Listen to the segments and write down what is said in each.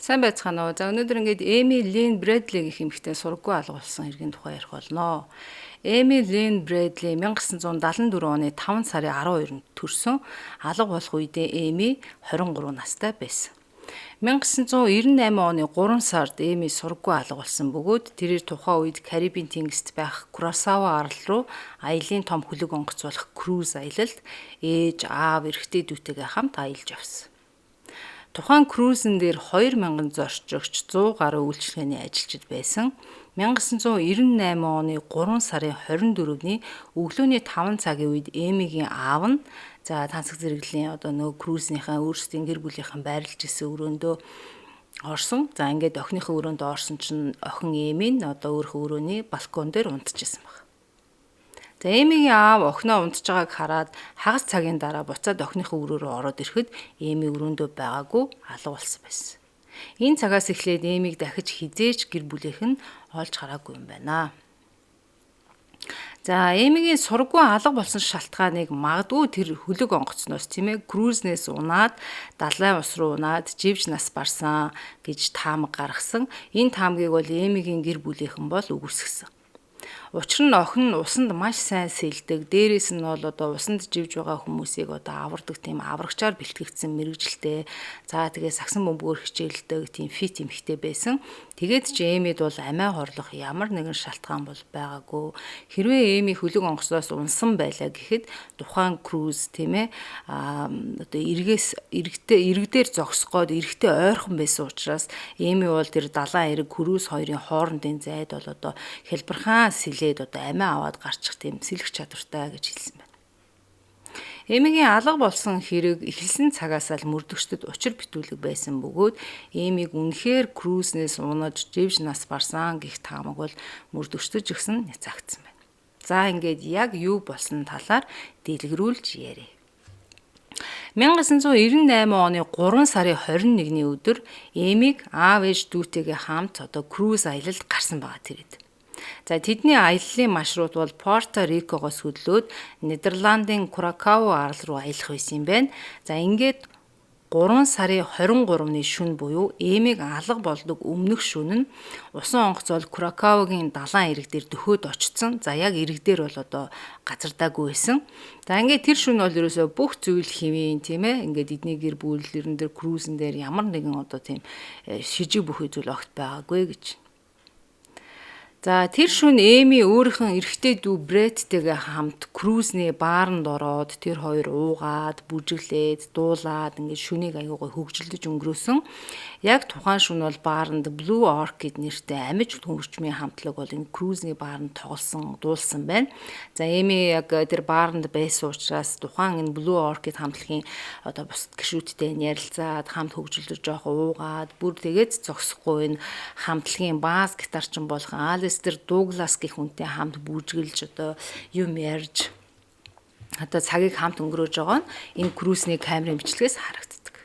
Сайн байцгаана уу? За, өнөөдөр ингээд Эми Лин Брэдли гэх эмэгтэй сурггүй алга болсон хэргийн тухай ярих болно. Эми Лин Брэдли 1974 оны 5 сарын 12-нд төрсөн. Алга болох үедээ Эми 23 настай байсан. 1998 оны 3 сард Эми сурггүй алга болсон бөгөөд тэрээр тухайн үед Карибын тэнгист байх Курасава арал руу аялын том хөлөг онгоц болох круз аялалд ээж, аав, эрэгтэй дүүтэйгээ хамт аялж явсан. Тухайн крузэн дээр 2000 зорчигч, 100 гаруй үйлчилгээний ажилчид байсан. 1998 оны 3 сарын 24-ний өглөөний 5 цагийн үед Эмигийн аав нь, за, тансаг зэрэглэлийн одоо нөгөө крузнийхаа өөрсдийн гэр бүлийнхэн байрлаж исэн өрөөндөө орсон. За, ингээд охиныхоо өрөөнд орсон чинь охин Эми нь одоо өөрийнхөө өрөөний балкон дээр унтчихсан баг. За, Эмигийн аав охиноо унтж байгааг хараад хагас цагийн дараа буцаад охиныхоо өрөө рүү ороод ирэхэд Эми өрөөндөө байгаагүй, алга болсон байсан. Энэ цагаас эхлээд Эмийг дахиж хэзээ ч гэр бүлийнх нь олж хараагүй юм байна. За, Эмигийн сургуу алга болсон шалтгааныг магадгүй тэр хөлөг онгоцноос, тийм ээ, крузнээс унаад, далайн ус руу унаад живж нас барсан гэж таамаг гаргасан. Энэ таамгийг бол Эмигийн гэр бүлийнхэн бол үгүйсгэсэн. Учир нь охин нь усанд маш сайн сэлдэг. Дээрээс нь бол одоо усанд живж байгаа хүмүүсийг одоо авардаг тийм аврагчаар бэлтгэгдсэн мэргэжилтэй. За, тэгээ сагсан бөмбөгөөр хичээлдэг тийм fit эмэгтэй байсан. Тэгээд ч Эмид бол амиа хорлох ямар нэгэн шалтгаан бол байгаагүй. Хэрвээ Эми хөлөг онгоцноос унсан байлаа гэхэд тухайн круз, тийм ээ, одоо эргээс эрэгтэй эрэг дээр зогсох гээд эрэгтэй ойрхон байсан учраас Эми бол тэр далайн эрэг, круз хоёрын хоорондын зайд бол одоо хялбархан сэлээд одоо амиа аваад гарчих тийм сэлэх чадвартай гэж хэлсэн байна. Эмигийн алга болсон хэрэг эхэлсэн цагаас л мөрдөгчдөд учир битүүлэг байсан бөгөөд Эмиг үнэхээр крузнээс унаж живж нас барсан гэх таамаг бол мөрдөгчдөд ч гэсэн няцаагдсан байна. За, ингээд яг юу болсон талаар дэлгэрүүлж ярья. 1998 оны 3 сарын 21-ний өдөр Эмиг аав ээж дүүтэйгээ хамт одоо круз аялалд гарсан байгаа тэрэд. За, тэдний аяллаа маршрут бол Порто Рикогоос хөдлөөд Нидерландын Куракао арал руу аялах байсан юм байна. За, ингээд 3 сарын 23-ны шөнө буюу Эмиг алга болдог өмнөх шөнө нь усан онгоц бол Куракаогийн далайн эрэг дээр дөхөөд очсон. За, яг эрэг дээр бол одоо газардаагүй байсан. За, ингээд тэр шөнө бол ерөөсөө бүх зүйл хэвийн, тийм ээ. Ингээд эдний гэр бүл ерэн дээр, крузэн дээр ямар нэгэн одоо тийм шижиг бүхий зүйл огт байгаагүй гэж. За, тэр шөнө Эми өөрийнх нь эрэгтэй дүү Брэдтэйгээ хамт крузний бааранд ороод тэр хоёр уугаад, бүжиглээд, дуулаад, ингээд шөнийг аягүй хөгжилдөж өнгөрөөсөн. Яг тухайн шөнө бол бааранд Blue Orchid нэртэй амиж хөгжмийн хамтлаг бол энэ крузний бааранд тоглосон, дуулсан байна. За, Эми яг тэр бааранд байсан учраас тухайн энэ Blue Orchid хамтлагийн одоо бусад гишүүдтэй ярилцаад, хамт хөгжилдөж, жоох уугаад, бүр тэгээд зогсохгүй энэ хамтлагийн бас гитарчин болох Алистер Дуглас гэх хүнтэй хамт бүжиглж, одоо юм ярьж, одоо цагийг хамт өнгөрөөж байгаа нь энэ крузний камерын бичлэгээс харагддаг.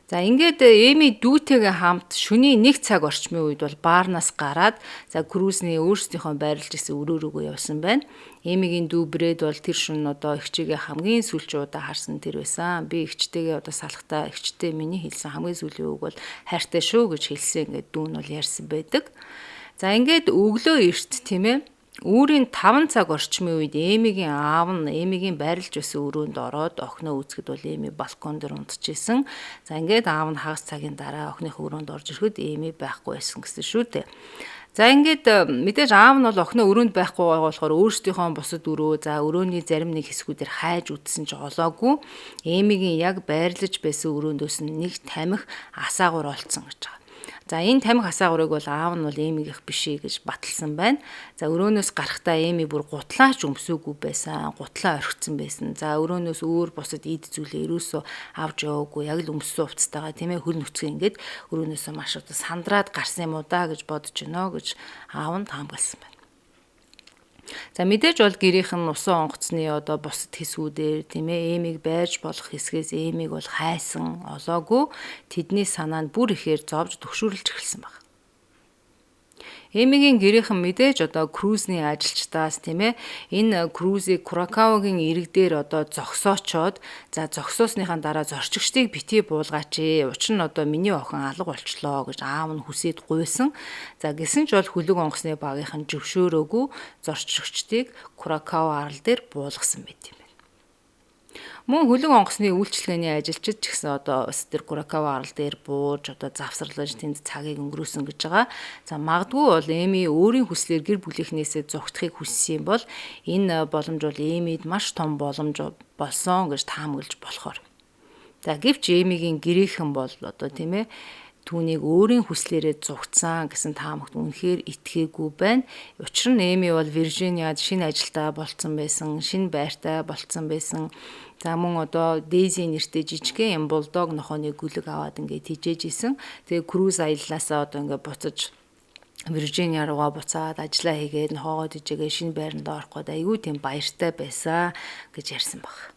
За, ингээд Эми дүүтэйгээ хамт шөнийн 1 цаг орчмын үед бол баарнаас гараад, за, крузний өөрсдийнхөө байрлаж исэн өрөө рүүгээ явсан байна. Эмигийн дүү Брэд бол тэр шөнө одоо эгчийгээ хамгийн сүүлчийн удаа харсан тэр байсан. Би эгчтэйгээ одоо салахдаа эгчтэй миний хэлсэн хамгийн сүүлийн үг бол "Хайртай шүү" гэж хэлсэн ингээд дүү нь бол ярьсан байдаг. За, ингээд өглөө эрт, тийм ээ, үүрийн 5 цаг орчмын үед Эмигийн аав нь Эмигийн байрлаж байсан өрөөнд ороод охиноо үзэхэд бол Эми балкон дээр унтчихсэн. За, ингээд аав нь хагас цагийн дараа охиныхоо өрөөнд орж ирэхэд Эми байхгүй байсан гэсэн шүү дээ. За, ингээд мэдээж аав нь бол охиноо өрөөнд байхгүй байгаа болохоор өөрсдийнхөө бусад өрөө, за, өрөөний зарим нэг хэсгүүдээр хайж үзсэн ч олоогүй. Эмигийн яг байрлаж байсан өрөөндөөс нь нэг тамхи асаагуур олцсон гэж байгаа. За, энэ тамхи асаагуурыг бол аав нь бол Эмигийнх биш ээ гэж баталсан байна. За, өрөөнөөс гарахдаа Эми бүр гутлаа ч өмсөөгүй байсан. Гутлаа орхисон байсан. За, өрөөнөөс өөр бусад эд зүйлээ ерөөсөө авч яваагүй. Яг л өмссөн хувцастайгаа, тийм ээ, хөл нүцгэн ингээд өрөөнөөсөө маш одоо сандраад гарсан юм уу да гэж бодож гинөө гэж аав нь таамагласан байна. За, мэдээж бол гэрийнх нь усан онгоцны одоо бусад хэсгүүдээр, тийм ээ, Эмийг байрж болох хэсгээс Эмийг бол хайсан, олоогүй. Тэдний санаа нь бүр ихээр зовж төгшүүрлж эхэлсэн баг. Эмигийн гэрийнхэн мэдээж одоо крузний ажилчдаас, тийм ээ, энэ крузийг Куракавагийн ирэг дээр одоо зогсоочоод, за зогсоосныхаа дараа зорчигчдыг битгий буулгаач ээ. Учир нь одоо миний охин алга болчлоо гэж аав нь хүсээд гуйсан. За гисэн ч бол хөлөг онгоцны багийнхан зөвшөөрөөгүй зорчигчдыг Куракава арал дээр буулгасан байт юм. Мөн хөлөг онгоцны үйлчилгээний ажилчид ч гэсэн одоо бас тэр Куракава арал дээр бууж одоо завсарлаж тэнд цагийг өнгөрөөсөн гэж байгаа. За магадгүй бол Эми өөрийн хүслээр гэр бүлийнхнээсээ зугтахыг хүссэн юм бол энэ боломж бол Эмид маш том боломж болсон гэж таамаглаж болохоор. За гэвч Эмигийн гэрийнхэн бол одоо, тийм ээ, түүнийг өөрийн хүслээрээ зугтсан гэсэн таамагт үнэхээр итгээгүй байна. Учир нь Эми бол Виржиниад шинэ ажилтаа болцсон байсан, шинэ байртай болцсон байсан. За мөн одоо Дейзи нэртэй жижигхэн юм булдог нохооны гүлэг аваад ингээд хижээж исэн. Тэгээ круз аяллаасаа одоо ингээд буцаж Виржиниа руугаа буцаад ажиллаа хийгээд нохоогоо дижээгээ шинэ байранд орох гээд айгүй тийм баяртай байсан гэж ярьсан баг.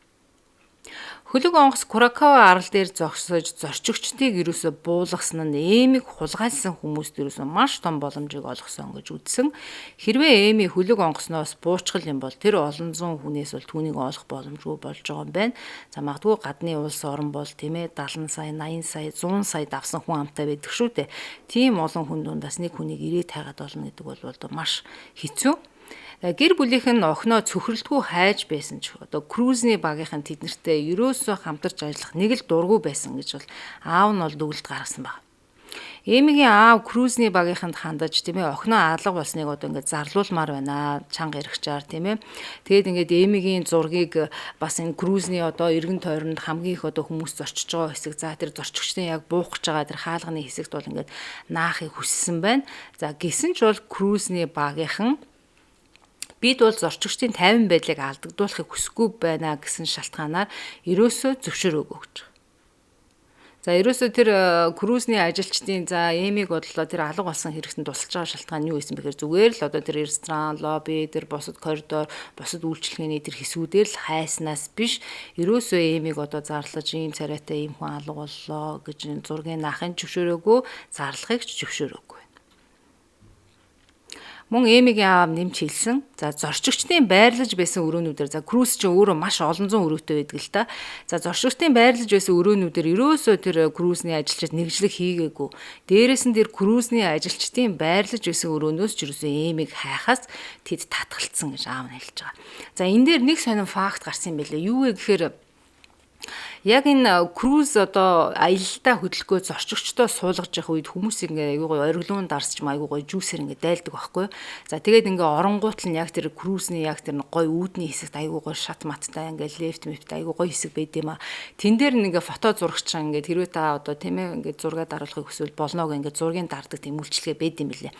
Хөлөг онгоц Куракава арал дээр зогсож зорчигчдыг ерөөсө буулгасан нь Эмийг хулгайлсан хүмүүст ерөөсө маш том боломжийг олгосон гэж үзсэн. Хэрвээ Эми хөлөг онгоцноос буучгал юм бол тэр олон зуун хүнээс бол түүнийг олох боломжгүй болж байгаа юм байна. За магадгүй гадны улс орон бол, тийм ээ, 70 сая, 80 сая, 100 сая давсан хүн амтай байдаг шүү дээ. Тийм олон хүн дундаас нэг хүнийг ирээд хайгаад олно гэдэг бол одоо маш хэцүү. Гэр бүлийнх нь охиноо цөхрөлтгүй хайж байсан ч одоо крузний багийнхан тэднэртэй ерөөсөө хамтарч ажиллах нэг л дургүй байсан гэж бол аав нь бол дүгэлт гаргасан баг. Эмигийн аав крузний багийнханд хандаж, тийм ээ, охиноо алга болсныг одоо ингээд зарлуулмаар байна. Чанга эрхчаар, тийм ээ. Тэгээд ингээд Эмигийн зургийг бас энэ крузний одоо эргэн тойронд хамгийн их одоо хүмүүс зорчиж байгаа хэсэг, за тэр зорчигчдын яг буух гэж байгаа тэр хаалганы хэсэгт бол ингээд наахыг хүссэн байна. За гисэн ч бол крузний багийнхан бид бол зорчигчдын тайван байдлыг алдагдуулахыг хүсэхгүй байна гэсэн шалтгаанаар ерөөсөө зөвшөөрөөгүй гэж. За ерөөсөө тэр крузний ажилчдын за Эмиг бодлоо тэр алга болсон хэрэгт нь тусалж байгаа шалтгаан нь юу байсан бэхээр зүгээр л одоо тэр ресторан, лобби, тэр бусад коридор, бусад үйлчилгээний тэр хэсгүүдээр л хайснаас биш, ерөөсөө Эмиг одоо зарлаж ийм царайтай ийм хүн алга боллоо гэж зургийн наахын зөвшөөрөөгүй, зарлахыг ч зөвшөөрөөгүй. Мөн Эмигийн аав нэмж хэлсэн. За зорчигчдын байрлаж байсан өрөөнүүдээр, за круз чинь өөрөө маш олон зуун өрөөтэй байдаг л та. За зорчигчдын байрлаж байсан өрөөнүүдээр ерөөсөө тэр крузний ажилчид нэгжлэг хийгээгүй. Дээрээс нь тэр крузний ажилчдын байрлаж байсан өрөөнөөс ч ерөөсөө Эмиг хайхаас тэд татгалцсан гэж аав нь хэлж байгаа. За энэ дээр нэг сонин факт гарсан юм байлээ. Юу вэ гэхээр яг энэ круз одоо аялалдаа хөдөлгөө зорчигчдоо суулгаж явах үед хүмүүс ингээ аягүй гоё ориглон дарсч аягүй гоё жүүсээр ингээ дайлдаг байхгүй. За тэгээд ингээ оронгуут нь яг тэр крузний яг тэр гоё үүдний хэсэгт аягүй гоё шат маттай ингээ лефт мефт аягүй гоё хэсэг байд юм а. Тэн дээр нь ингээ фото зурагч ингээ хэрвээ та одоо, тийм ээ, ингээ зураг даруулахыг хүсвэл болно гэх ингээ зургийн дардаг тийм үйлчилгээ байд юм билээ.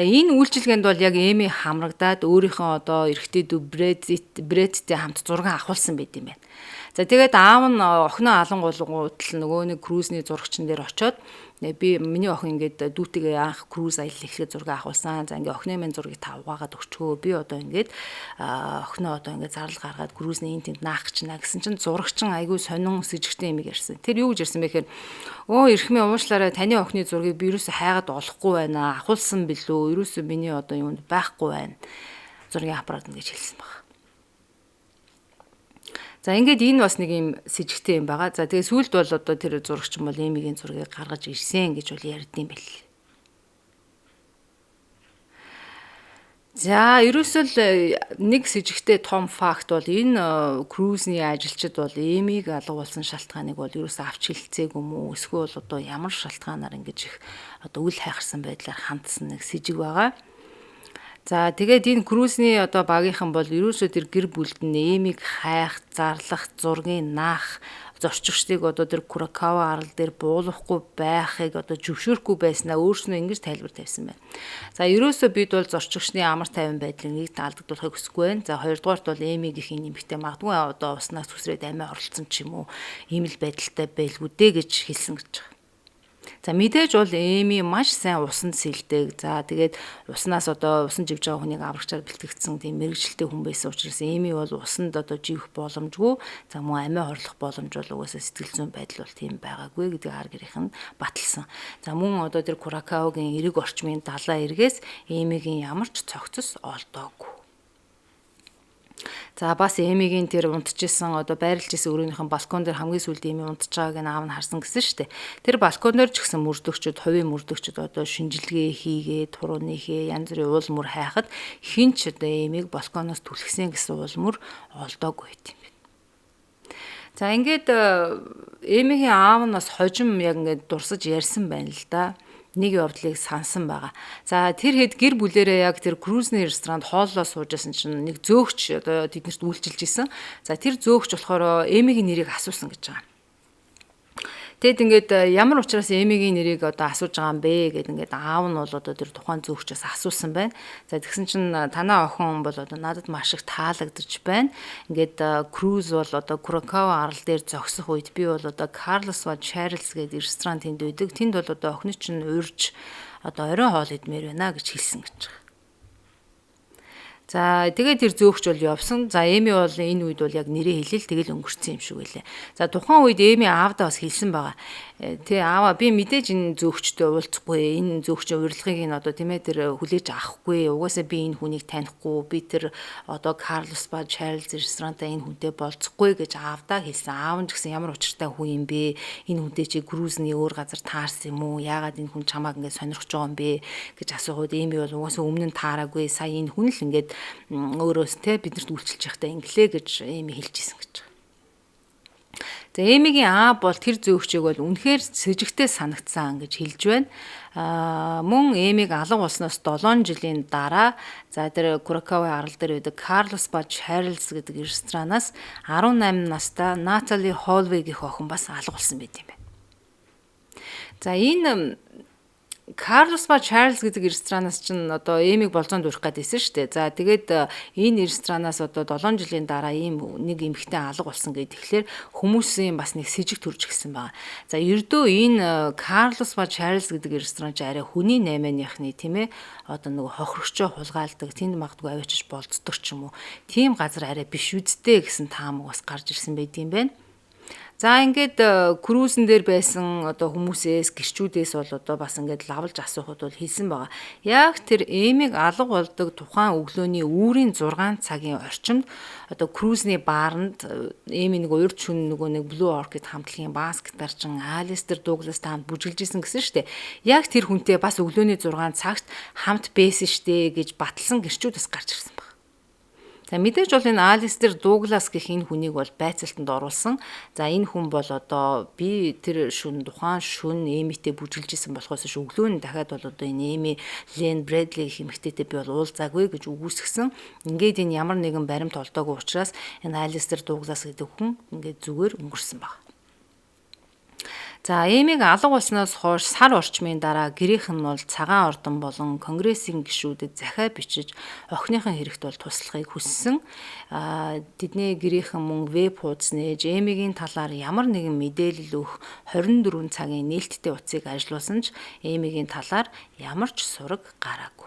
Энэ үйлчилгээнд бол яг Эми хамрагдаад өөрийнхөө одоо эрэгтэй дүү Брэдтэй хамт зураг авахулсан байд юм байна. За тэгээд аав нь охиноо алангуулгуутал нөгөө нэг крузний зурагчин дээр очиод би миний охин ингээд дүүтэйгээ анх круз аялал эхлэхэд зураг авахулсан. За ингээд охины минь зургийг та угаагаад өчгөө. Би одоо ингээд охиноо одоо ингээд зарлал гаргаад крузний энэ тэнд наах гэж байна гэсэн чинь зурагчин айгүй сонин сэжигтэй юм ярьсан. Тэр юу гэж ярьсан бэ гэхээр өө эрхмээ уушлаарай, таны охины зургийг би ерөөсө хайгаад олохгүй байна. Ахуулсан билүү? Ерөөсө миний одоо юунд байхгүй байна. Зургийн аппарат гэж хэлсэн баг. За ингээд энэ бас нэг юм сэжигтэй юм байгаа. За тэгээ сүүлд бол одоо тэр зурагчин бол Эмигийн зургийг гаргаж ирсэн гэж бол ярьдсан байл. За ерөөсөө л нэг сэжигтэй том факт бол энэ крузний ажилчид бол Эмийг алга болсон шалтгааныг бол ерөөсөө авч хэлцээгүй юм уу? Эсвэл одоо ямар шалтгаанаар ингэж их одоо үл хайхарсан байдлаар хандсан нэг сэжиг байгаа. За тэгээд энэ крузний одоо багийнхан бол ерөөсөө тэр гэр бүлд нь Эмийг хайх, зарлах, зургийн наах, зорчигчдыг одоо тэр Куракава арал дээр буулгахгүй байхыг одоо зөвшөөрөхгүй байснаа өөрснөө ингэж тайлбар тавьсан байна. За ерөөсөө бид бол зорчигчдын амар тайван байдлыг нэг алдагдуулахыг хүсэхгүй байна. За хоёрдугаарт бол Эмийг их нэмэгтэй магадгүй одоо уснаас сүсрээд амиа оролцсон ч юм уу ийм л байдалтай байлгүй дээ гэж хэлсэн гэж байгаа. За мэдээж бол Эми маш сайн усанд сэлдэг. За тэгээд уснаас одоо усан живж байгаа хүнийг аврагчаар бэлтгэгдсэн тийм мэргэжилтэй хүн байсан учраас Эми бол усанд одоо живэх боломжгүй. За мөн амиа хорлох боломж бол угаасаа сэтгэл зүйн байдал бол тийм байгаагүй гэдгийг ар гэрийнх нь баталсан. За мөн одоо тэр Куракаогийн эрэг орчмын далайн эргээс Эмигийн ямар ч цогцос олдоогүй. За бас Эмигийн тэр унтчихсан одоо байрлаж исэн өрөөнийхэн балкон дээр хамгийн сүүлд Эми унтж байгааг нь аав нь харсан гэсэн шүү дээ. Тэр балкон дээр ч гэсэн мөрдөгчд, хувийн мөрдөгчд одоо шинжилгээ хийгээд турууныхээ янз бүрийн уул мөр хайхад хэн ч одоо Эмийг балконоос түлхсэн гэсэн уул мөр олдоогүй байт юм байна. За ингээд Эмигийн аав нь бас хожим яг ингээд дурсаж ярьсан байна л да, нэг явдлыг сансан байгаа. За тэр хэд гэр бүлэрээ яг тэр крузны ресторанд хооллоо сууж байсан чинь нэг зөөгч одоо тэднэрт үйлчилж исэн. За тэр зөөгч болохоор Эмигийн нэрийг асуусан гэж байгаа. Тэгэд ингээд ямар учраас Эмигийн нэрийг одоо асууж байгаа юм бэ гэд ингээд аав нь бол одоо тэр тухайн зөөгчөөс асуусан байна. За тэгсэн чинь танаа охин бол одоо надад маш их таалагдж байна. Ингээд круз бол одоо Куракава арал дээр зогсох үед би бол одоо Карлос ба Чарльз гэдэг ресторан тэнд байдаг. Тэнд бол одоо охины чинь урьж одоо оройн хоол идмээр байна гэж хэлсэн гэж байгаа. За тэгээд тэр зөөгч бол явсан. За Эми бол энэ үед бол яг нэрээ хэлэл тэгэл өнгөрцөн юм шиг байлээ. За тухайн үед Эми аавдаа бас хэлсэн байгаа. Тэ аава, би мэдээж энэ зөөгчтэй уулзахгүй. Энэ зөөгчийн урилгыг нь одоо тийм ээ тэр хүлээж авахгүй. Угаасаа би энэ хүнийг танихгүй. Би тэр одоо Карлос ба Чарльз ресторантаа энэ хүнтэй болцохгүй гэж аавдаа хэлсэн. Аав нь ч гэсэн ямар учиртай хүн юм бэ? Энэ хүнтэй чи крузны өөр газар таарсан юм уу? Яагаад энэ хүн чамааг ингээд сонирхож байгаа юм бэ гэж асуугаад Эми бол угаасаа өмнө нь таараагүй. Сая энэ хүн л ингээд өөрөөс те биднэрт үйлчилж явахдаа инглээ гэж Эми хэлж исэн гэж байгаа. За Эмигийн аав бол тэр зөөгчийг бол үнэхээр сэжигтэй санагдсан гэж хэлж байна. Мөн Эмиг алга болсноос 7 жилийн дараа за тэр Куракава арал дээр байдаг Карлос ба Чарльз гэдэг ресторанаас 18 настай Натали Холвей гэх охин бас алга болсон байт юм байна. За энэ Карлос ба Чарльз гэдэг ресторанаас чинь одоо Эмиг болзоонд урих гээд байсан шүү дээ. За тэгээд энэ ресторанаас одоо 7 жилийн дараа ийм нэг эмэгтэй алга болсон гэдэг. Тэгэхээр хүмүүсийн бас нэг сэжиг төрж гисэн байгаа. За ердөө энэ Карлос ба Чарльз гэдэг ресторан чи арай хүний наймааныхны тийм ээ одоо нөгөө хохирогчоо хулгайлдаг, тэнд магадгүй аваачиж болцдог ч юм уу. Тийм газар арай биш үсттэй гэсэн таамаг бас гарч ирсэн байт юм байна. За ингээд крузэн дээр байсан одоо хүмүүсээс гэрчүүдээс бол одоо бас ингээд лавлж асуухад бол хэлсэн байгаа. Яг тэр Эмиг алга болдог тухайн өглөөний үүрийн 6 цагийн орчимд одоо крузны бааранд Эми нэг урд шүн нөгөө нэг Blue Orchid хамтлагийн бас гитарчин Алистер Дуглас хамт бүжиглж исэн гэсэн штэ. Яг тэр хүнтэй бас өглөөний 6 цагт хамт байсан штэ гэж баталсан гэрчүүд бас гарч ирсэн баг. За мэдээж бол энэ Алистер Дуглас гэх энэ хүнийг бол байцаалтанд оруулсан. За энэ хүн бол одоо би тэр шүн тухайн шүн Эмитэй бүжиглж исэн болохоос ш өглөө нь дахиад бол одоо энэ Эми Лен Брэдли гэх эмэгтэйтэй би бол уулзаагүй гэж үгүйсгсэн. Ингээд энэ ямар нэгэн баримт олдоогүй учраас энэ Алистер Дуглас гэдэг хүн ингээд зүгээр өнгөрсөн баг. За Эмиг алга болсноос хойш сар орчмын дараа гэрийнх нь бол цагаан ордон болон конгрессийн гишүүдэд захиа бичиж охиныхон хэрэгт бол туслахыг хүссэн. Тэдний гэрийнхэн мөн веб хуудас нээж Эмигийн талаар ямар нэгэн мэдээлэл өгөх 24 цагийн нээлттэй утсыг ажилуулсан ч Эмигийн талаар ямар ч сураг гараагүй.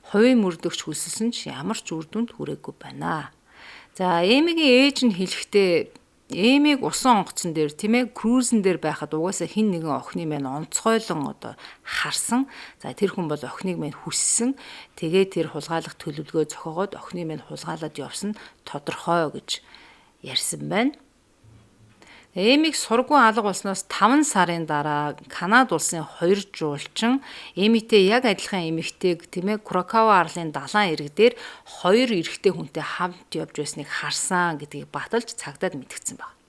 Хувийн мөрдөгч хүссэн ч ямар ч үр дүнд хүрээгүй байна. За Эмигийн ээж нь хэлэхдээ Эмийг усан онгоцон дээр тийм ээ крузен дээр байхад угаасаа хин нэгэн охины маань онцгойлон одоо харсан. За тэр хүн бол охиныг маань хүссэн. Тэгээ тэр хулгайлах төлөвлөгөө зохиогоод охины маань хулгайлаад явсан тодорхой гэж ярьсан байна. Эмийг сургуу алга болсноос 5 сарын дараа Канада улсын хоёр жуулчин Эмитэй яг адилхан эмэгтэйг тийм ээ Куракава арлын далайн эрэг дээр хоёр эрэгтэй хүнтэй хамт явж байсныг харсан гэдгийг баталж цагдаад мэдгдсэн байна.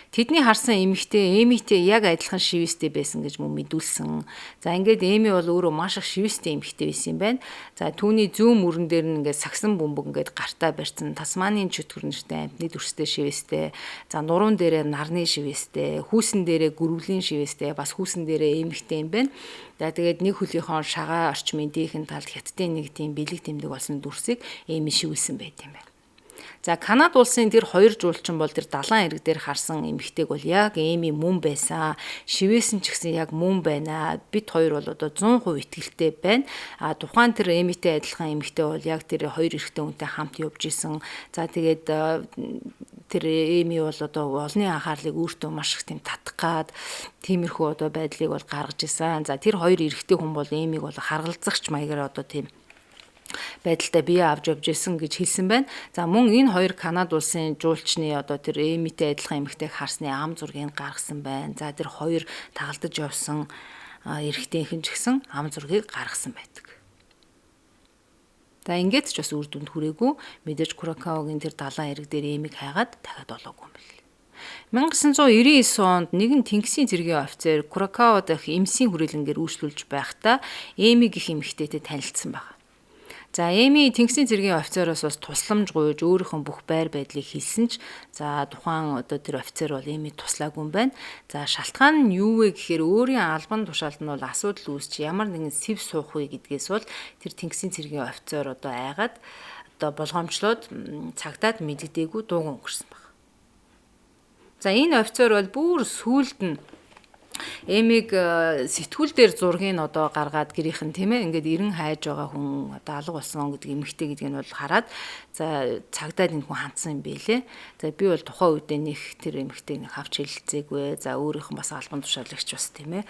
Тэдний харсан эмэгтэй Эмитэй яг адилхан шивэстэй байсан гэж мөн мэдүүлсэн. За ингээд Эми бол өөрөө маш их шивэстэй эмэгтэй байсан юм байна. За түүний зүүн мөрөн дээр нь ингээд сагсан бөмбөг ингээд гартаа барьсан. Тасманийн чөтгөр нэртэй амьтны дүрстэй шивэстэй. За нуруунд дээрээ нарны шивэстэй, хүүсэн дээрээ гөрвлийн шивэстэй, бас хүүсэн дээрээ эмэгтэй юм байна. За тэгээд нэг хөлийнхөө шагаа орчмын дийнхэн талд хятадын нэг тийм бэлэг тэмдэг болсон дүрсийг Эми шивүүлсэн байт юм байна. За, Канада улсын тэр хоёр жуулчин бол тэр далайн эрэг дээр харсан эмэгтэйг бол яг Эми мөн байсан. Шивээсэн ч гэсэн яг мөн байна. Бид хоёр бол одоо 100% итгэлтэй байна. А тухайн тэр Эмитэй адилхан эмэгтэй бол яг тэр хоёр эрэгтэй хүнтэй хамт явж исэн. За, тэгээд тэр Эми бол одоо олонний анхаарлыг өөртөө маш их тийм татах гад тиймэрхүү одоо байдлыг бол гаргаж исэн. За, тэр хоёр эрэгтэй хүн бол Эмиг бол харгалзагч маягаар одоо тийм байдалтай бие авч явж исэн гэж хэлсэн байна. За, мөн энэ хоёр Канада улсын жуулчны одоо тэр Эмитэй адилхан эмэгтэйг харсны ам зургийг гаргасан байна. За, тэр хоёр тагалдаж явсан эрэгтэйхэн ч гэсэн ам зургийг гаргасан байдаг. За, ингээд ч бас үр дүнд хүрээгүй. Мэдээж Куракаогийн тэр далайн эрэг дээр Эмиг хайгаад дахиад олоогүй юм бэл. 1999 онд нэгэн тэнгисийн цэргийн офицер Куракао дахь эмсийн хүрээлэнгээр үйлчлүүлж байхдаа Эми гэх эмэгтэйтэй танилцсан байна. За, Эми тэнгисийн цэргийн офицероос бас тусламж гуйж өөрийнх нь бүх байр байдлыг хэлсэн ч за тухайн одоо тэр офицер бол Эми туслаагүй юм байна. За, шалтгаан нь юу вэ гэхээр өөрийн албан тушаалд нь бол асуудал үүсч ямар нэгэн сэв суух вэ гэдгээс бол тэр тэнгисийн цэргийн офицер одоо айгаад одоо болгоомжлоод цагдаад мэддэггүй дууган өнгөрсөн баг. За, энэ офицер бол бүр сүүлд нь Эмиг сэтгүүл дээр зургийг одоо гаргаад гэрийнхэн, тийм ээ, ингээд эрен хайж байгаа хүн одоо алга болсон гэдэг эмэгтэй гэдгийг нь бол хараад за цагдаад энэ хүн хандсан юм бэлээ. За, би бол тухайн үедээ нэг тэр эмэгтэйг нэг авч хэлэлцээгүй. За, өөрийнх нь бас албан тушаалагч бас, тийм ээ,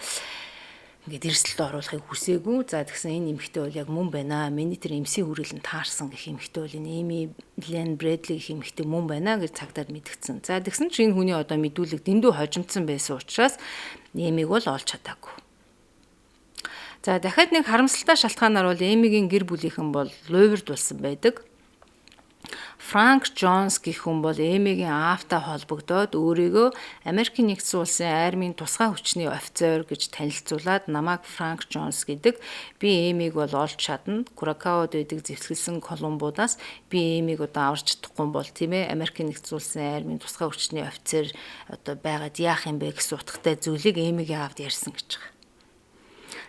ингээд эрсдэлд оруулахыг хүсээгүй. За, тэгсэн энэ эмэгтэй бол яг мөн байна. Миний тэр эмсийн хүрээлэн таарсан гэх эмэгтэй бол энэ Эми Лен Брэдли гэх эмэгтэй мөн байна гэж цагдаад мэдгдсэн. За, тэгсэн чинь энэ хүний одоо мэдүүлэг дэндүү хожимдсан байсан учраас Эмиг бол олж чадаагүй. За, дахиад нэг харамсалтай шалтгаанаар бол Эмигийн гэр бүлийнхэн бол луйвард болсон байдаг. Франк Джонс гэх хүн бол Эмигийн аавтай холбогдоод өөрийгөө Америкийн нэгдсэн улсын армийн тусгай хүчний офицер гэж танилцуулаад, намайг Франк Джонс гэдэг. Би Эмиг бол олж чадна. Куракаод байдаг зэвсгэлсэн Колумбуудаас би Эмиг одоо аварч чадахгүй бол, тийм ээ, Америкийн нэгдсэн улсын армийн тусгай хүчний офицер одоо байгаад яах юм бэ гэсэн утгатай зүйлийг Эмигийн аавд ярьсан гэж байгаа.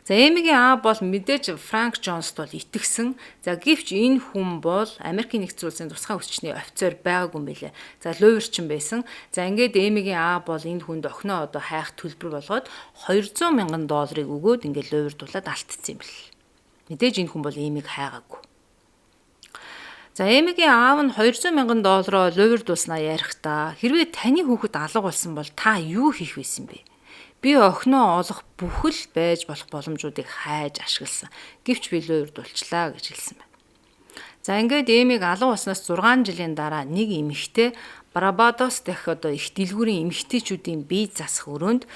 За, Эмигийн аав бол мэдээж Франк Джонст бол итгэсэн. За, гэвч энэ хүн бол Америкийн нэгдсэн улсын тусгай хүчний офицер байгаагүй юм билээ. За, луйварчин байсан. За, ингээд Эмигийн аав бол энэ хүнд охиноо одоо хайх төлбөр болгоод 200 мянган долларыг өгөөд ингээд луйвардуулаад алдсан юм бэл. Мэдээж энэ хүн бол Эмиг хайгаагүй. За, Эмигийн аав нь 200 мянган доллароо луйвардуулснаа ярихдаа хэрвээ таны хүүхэд алга болсон бол та юу хийх байсан бэ? Би охиноо олох бүхэл байж болох боломжуудыг хайж ашигласан. Гэвч би луйвардуулчлаа гэж хэлсэн байна. За, ингээд Эмиг алга болсноос 6 жилийн дараа нэг эмэгтэй Барбадос дахь одоо их дэлгүүрийн эмэгтэйчүүдийн бие засах өрөөнд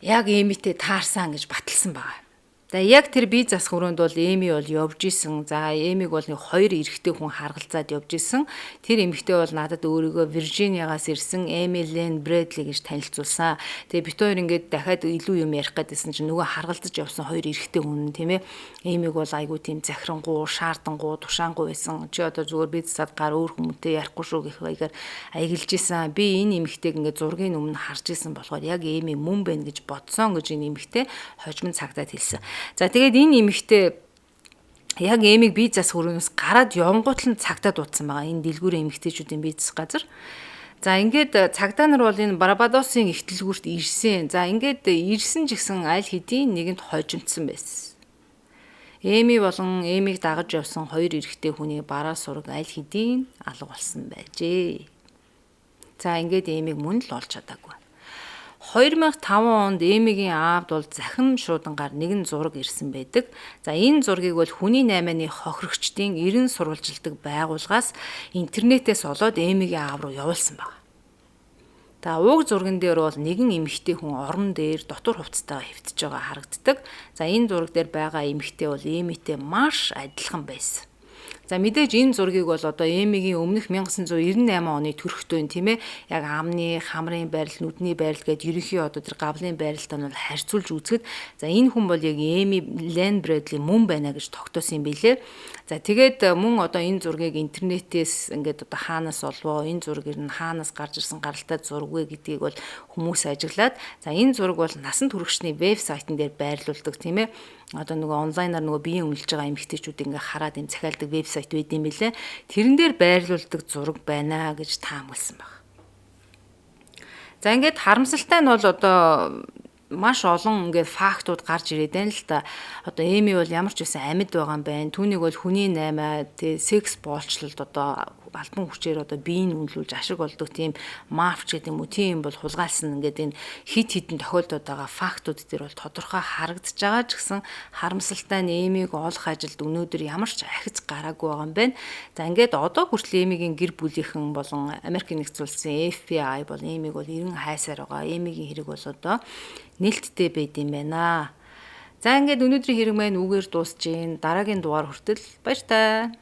яг Эмитэй таарсан гэж баталсан байна. За, яг тэр бие засах өрөөнд бол Эми бол явж исэн. За, Эмиг бол нэг хоёр эрэгтэй хүн харгалзаад явж исэн. Тэр эмэгтэй бол надад өөрийгөө Виржиниагаас ирсэн Эми Лен Брэдли гэж танилцуулсан. Тэгээ бид хоёр ингээд дахиад илүү юм ярих гэдсэн чинь нөгөө харгалзаж явсан хоёр эрэгтэй хүн, тийм ээ, Эмиг бол айгүй тийм захирангуу, шаардангуу, тушаангуу байсан. Чи одоо зүгээр бие засаад гар, өөр хүмүүнтэй ярихгүй шүү гэх маягаар аяглаж исэн. Би энэ эмэгтэйг ингээд зургийн өмнө харж исэн болохоор яг Эми мөн байна гэж бодсон гэж энэ эмэгтэй хожим цагдаад хэлсэн. За, тэгээд энэ эмэгтэй яг Эмиг бие засах өрөөнөөс гараад явангуут нь цагдаа дуудсан байгаа. Энэ дэлгүүрийн эмэгтэйчүүдийн бие засах газар. За, ингээд цагдаа нар бол энэ Барбадосын их дэлгүүрт ирсэн. За, ингээд ирсэн ч гэсэн аль хэдийн нэгэнд хожимдсан байсан. Эми болон Эмиг дагаж явсан хоёр эрэгтэй хүний бараа сураг аль хэдийн алга болсон байжээ. За, ингээд Эмиг мөн л олж чадаагүй. 2005 онд Эмигийн аавд бол захин шуудангаар нэгэн зураг ирсэн байдаг. За, энэ зургийг бол хүний наймааны хохирогчдын эрен сурвалжилдаг байгууллагаас интернетээс олоод Эмигийн аав руу явуулсан байна. За, уг зурган дээр бол нэгэн эмэгтэй хүн орон дээр дотор хувцастайгаа хэвтэж байгаа харагддаг. За, энэ зураг дээр байгаа эмэгтэй бол Эмитэй маш адилхан байсан. За, мэдээж энэ зургийг бол одоо Эмигийн өмнөх 1998 оны төрхтөө, тийм ээ, яг амны, хамрын байрлал, нүдний байрлал гээд ерөнхий одоо тэр гавлын байралтай нь бол харьцуулж үзэхэд за энэ хүн бол яг Эми Лен Брэдли мөн байна гэж тогтоосон юм билээ. За, тэгээд мөн одоо энэ зургийг интернетээс ингээд одоо хаанаас олвоо, энэ зураг ер нь хаанаас гарч ирсэн гаралтай зураг вэ гэдгийг бол хүмүүс ажиглаад, за энэ зураг бол насан туршны вебсайтн дээр байрлуулдаг, тийм ээ. Одоо нөгөө онлайнаар нөгөө биеийн үнэлж байгаа эмэгтэйчүүд ингээ хараад юм захиалдаг вебсайт байд юм билээ. Тэрэн дээр байрлуулдаг зураг байна гэж таамагласан баг. За, ингээд харамсалтай нь бол одоо маш олон ингээд фактууд гарч ирээд байна л да. Одоо Эми бол ямар ч байсан амьд байгаа юм байна. Түүнийг бол хүний наймаа тий секс боолчлолд одоо албан хүчээр одоо биеийг үнэлүүлж ашиг олдог тийм мафч гэдэг юм уу, тийм бол хулгайлсан. Ингээд энэ хит хитэн тохиолдод байгаа фактууд дээр бол тодорхой харагдаж байгаа ч гэсэн харамсалтай нь Эмийг олох ажилд өнөөдөр ямар ч ахиц гараагүй байгаа юм байна. За, ингээд одоо хүртэл Эмигийн гэр бүлийнхэн болон Америк нэгдсэн улсын FBI бол Эмийг бол эрен хайсаар байгаа. Эмигийн хэрэг бол одоо нээлттэй байд юм байна. За, ингээд өнөөдрийн хэрэг маань үүгээр дуусж байна. Дараагийн дугаар хүртэл баяртай.